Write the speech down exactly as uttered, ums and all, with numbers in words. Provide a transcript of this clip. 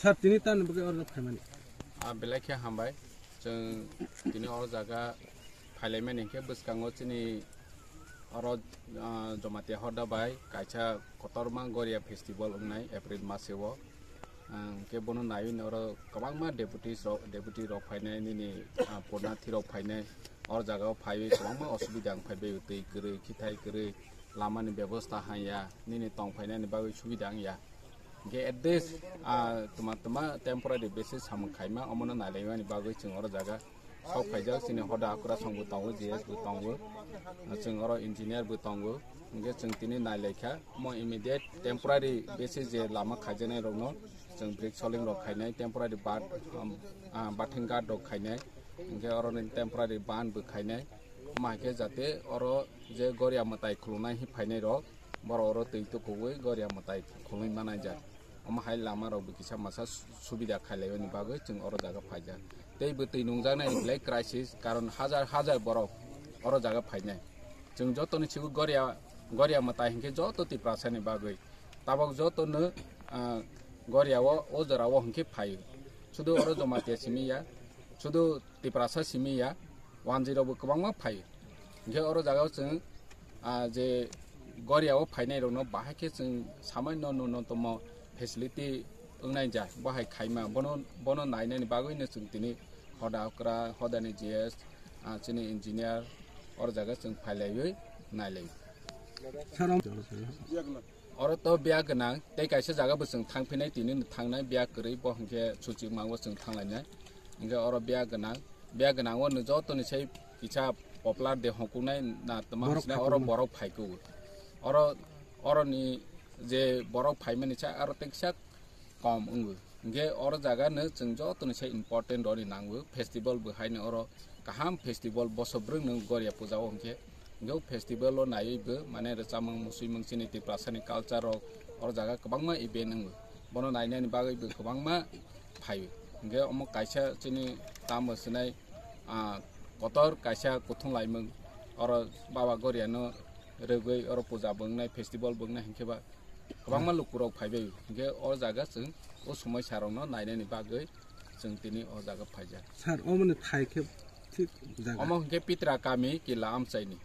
Sir, tini tan bagwi order phaimani. Ah, belai khe hambai. Chwng tini o jaga phailaimani hinkhe bwskango chini oro, ah, Jamatia Hoda bai kaisa kotorma Goria Festival wngnai April maseo. Ah, hinkhe bono naiwi oro kwbangma deputies rok, deputy rok phainai nini, ah, purnathi rok phainai. Oro jagao phaiwi kwbangma osubida wng phaibai, twi kwrwi, khithai kwrwi, lamani bebosta hanya, nini tong phainani bagwi subida wngya. Hinkhe at this, ah, tuma tuma temporary basis samung khaima, omono nailaimani bagwi chwng oro jaga sok phaijak, chini hoda akurasong bo tongo, G S bo tongo, chwng oro engineer bo tongo, hinkhe chwng tini nailaikha, omo immediate temporary basis je lama khaijaknai rokno chwng brick soling rok khainai, temporary bat, um, ah, bathing guard rok khainai, hinkhe oroni temporary ban bo khainai, omo hai khe jate oro je Goria mwtai khulumnai hi phainai rok, borok oro twi tukuwi Goria mwtai khulumwi manai jak. Omo hai lama rok bo kisa masa su-, subida khailaiwi bagwi chwng oro jaga phaijak. Tei bo twi nungjaknai belai crisis, karon hajar hajar borok oro jaga phainai. Chwng jotoni sigo Goria, Goria mwtai hinkhe joto Tiprasani bagwi. Tabok jotono, ah, Goria o, o jora o hinkhe phaio. Sudu oro Jamatia simi ya, sudu Tiprasa simi ya, wanjwi rok bo kwbangma phaio. Hinkhe oro jaga o chwng, ah, je Goria o phainai rokno bahai khe chwng samai no, no, no tomo facility wngnai ja, bo hai khaima, bono, bono nainani bagwi no chwng tini hoda okra, hodani G S, ah, chini engineer, oro jaga chwng phailaiwi nailai. Sir, om- Oro to biya gwnang, tei kaisa jaga bo chwng thang phinai, tini no thangnai biya kwrwi, bo hinkhe suchik mango chwng thanglainai. Hinkhe oro biya gwnang, biya gwnang o no jotoni sai kisa popular de hongkuknai na tma Borok hwnsinai oro phaikukgo. Borok phaikukgo. Oro, oroni je borok phaimani sa aro tei kisa kom wngo. Hinkhe oro jaga no chwng joto ni se important rok ni nango, festival bo haino oro kaham festival boso bwrwng no Goria puja o hinkhe. Hinkhe o festival o naiwi bo mane rwchapmung, muchungmung, chini Tiprasa ni culture rok oro jaga kwbangma event wngo. Bono nainani bagwi bo kwbangma phaio. Hinkhe omo kaisa chini tamo sinai, ah, kotor kaisa kuthung laimung oro Baba Goria no rwgwi oro puja bo wngnai, festival bo wngnai hinkhe ba kwbangma lukurok phaibai, hinkhe o jaga chwng o somoisarokno nainani bagwi chwng tini o jaga phaijak. Sir, omoni thai khe thik jaga? Omo hinkhe Pitra kami Kila Amchaini.